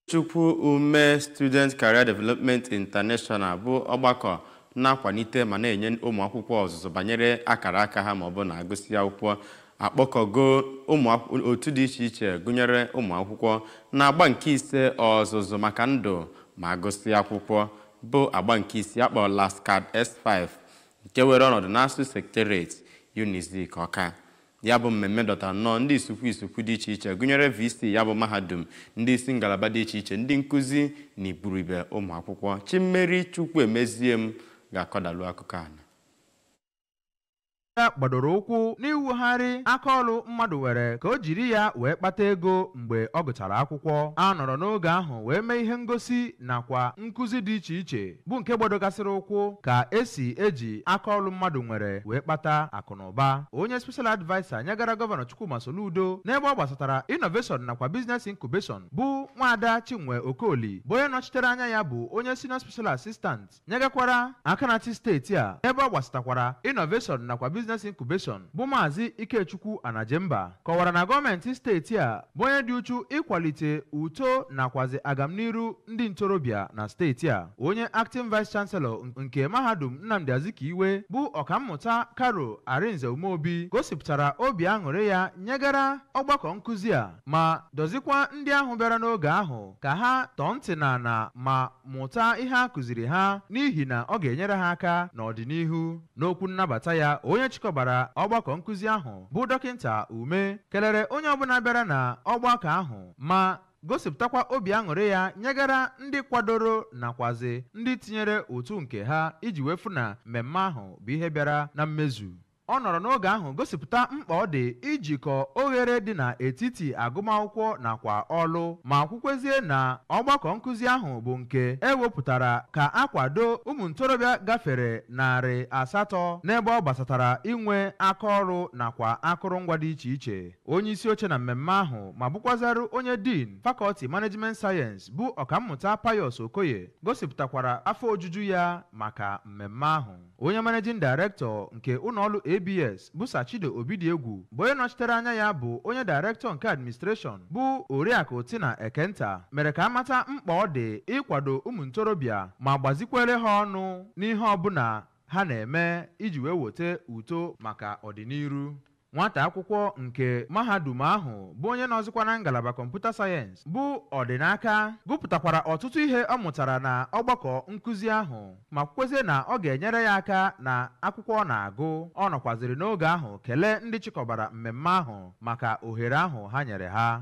Chukwu Ume Student Career Development International bụ ọgbakọ na-akwalite ma na-enye ụmụ akwụkwọ ọzụzụ banyere akara aka ha maọbụ na agụsị akwụkwọ akpọkọgo ụmụ otu dị iche iche gụnyere ụmụ akwụkwọ na-agba nke ise ọzụzụ maka ndụ ma agụsị akwụkwọ bụ agba nke ise akpọrọ LASCAD S5 nke were ọnọdụ n'ASUU Secretariat, Unizik, Ọka. Ya bụ mmemme dọtara nnọọ ndị isukwu isukwu dị iche iche gụnyere VC ya bụ mahadum, ndị isi ngalaba dị iche iche, ndị nkụzi na iburibe ụmụ akwụkwọ. Chimmeri Chukwuemezie m ga-akọdalu akụkọ a. Ya gbadoro ụkwụ n'iwugharị akaọlụ mmadụ nwere ka o jiri ya wee kpata ego mgbe ọ gụchara akwụkwọ. A nọrọ n'oge ahụ wee mee ihe ngosi nakwa nkụzi dị iche iche bụ nke gbadogasịrị ụkwụ ka esi eji akaọlụ mmadụ nwere wee kpata akụnụba. Onye special adviser nyegara Gọvanọ Chukwuma Soludo n'ebe ọ gbasatara innovation nakwa business incubation, bụ Nwaada Chinwe Okoli, bụ onye nọchitere anya ya bụ onye senior special assistant nyegakwara aka na-achị steeti a n'ebe ọ gbasatakwara innovation nakwa business incubation, bụ Maazị Ikechukwu Anajemba, kọwara na gọọmenti steeti a bụ onye dị uchu ịkwalite uto nakwazi agamniru ndị ntorobịa na steeti a. Onye acting vice chancellor nke Mahadum Nnamdi Azikiwe, bụ Ọkammụta Karo Arinze Umeobi, gosipụtara obi aṅụrị ya nyegara ọgbakọ nkụzi a ma dọzikwa ndị ahụ bịara n'oge ahụ ka ha tọọ ntị n'ala ma mụta ihe a kụziri ha, n'ihi na ọ ga-enyere ha aka n'ọdịnihu. N'okwu nnabata ya, onye chịkọbara ọgbakọ nkụzi ahụ, bụ Dọkịnta Ume, kelere onye ọbụla bịara na ọgbakọ ahụ ma gosipụtakwa obi aṅụrị ya nyegara ndị kwadoro nakwazi ndị tinyere ụtụ nke ha iji wee fụ na mmemme ahụ bụ ihe bịara na mmezu. Ọ nọrọ n'oge ahụ gosipụta mkpa ọ dị ijikọ oghere dị n'etiti agụmakwụkwọ nakwa ọlụ, ma kwukwezie na ọgbakọ nkụzi ahụ bụ nke ewepụtara ka akwado ụmụ ntorobịa gafere 800 n'ebe ọ gbasatara inwe akaọrụ nakwa akụrụngwa dị iche iche. Onye isi oche na mmemme ahụ ma bụkwazarụ onye dean Faculty Management Science, bụ Ọkammụta Pius Okoye, gosipụtakwara afọ ojuju ya maka mmemme ahụ. Onye managing director nke ụlọọrụ ABS, bụ Sachido Obidiegwu, bụ onye nọchitere anya ya bụ onye director nke administration, bụ Oriakụ Tina Ekenta, mere ka amata mkpa ọ dị ịkwado ụmụ ntorobịa ma gbazikwere ha ọnụ n'ihe ọbụla ha na-eme iji wee weta uto maka ọdịnihu. Nwata akwụkwọ nke mahadum ahụ bụ onye nọzikwa na ngalaba computer science, bụ Ọdịnaka, gụpụtakwara ọtụtụ ihe ọ mụtara na ọgbakọ nkụzi ahụ ma kwezie na ọ ga-enyere ya aka na akwụkwọ ọ na-agụ. Ọ nọkwaziri n'oge ahụ kelee ndị chịkọbara mmemme ahụ maka ohere ahụ ha nyere ha.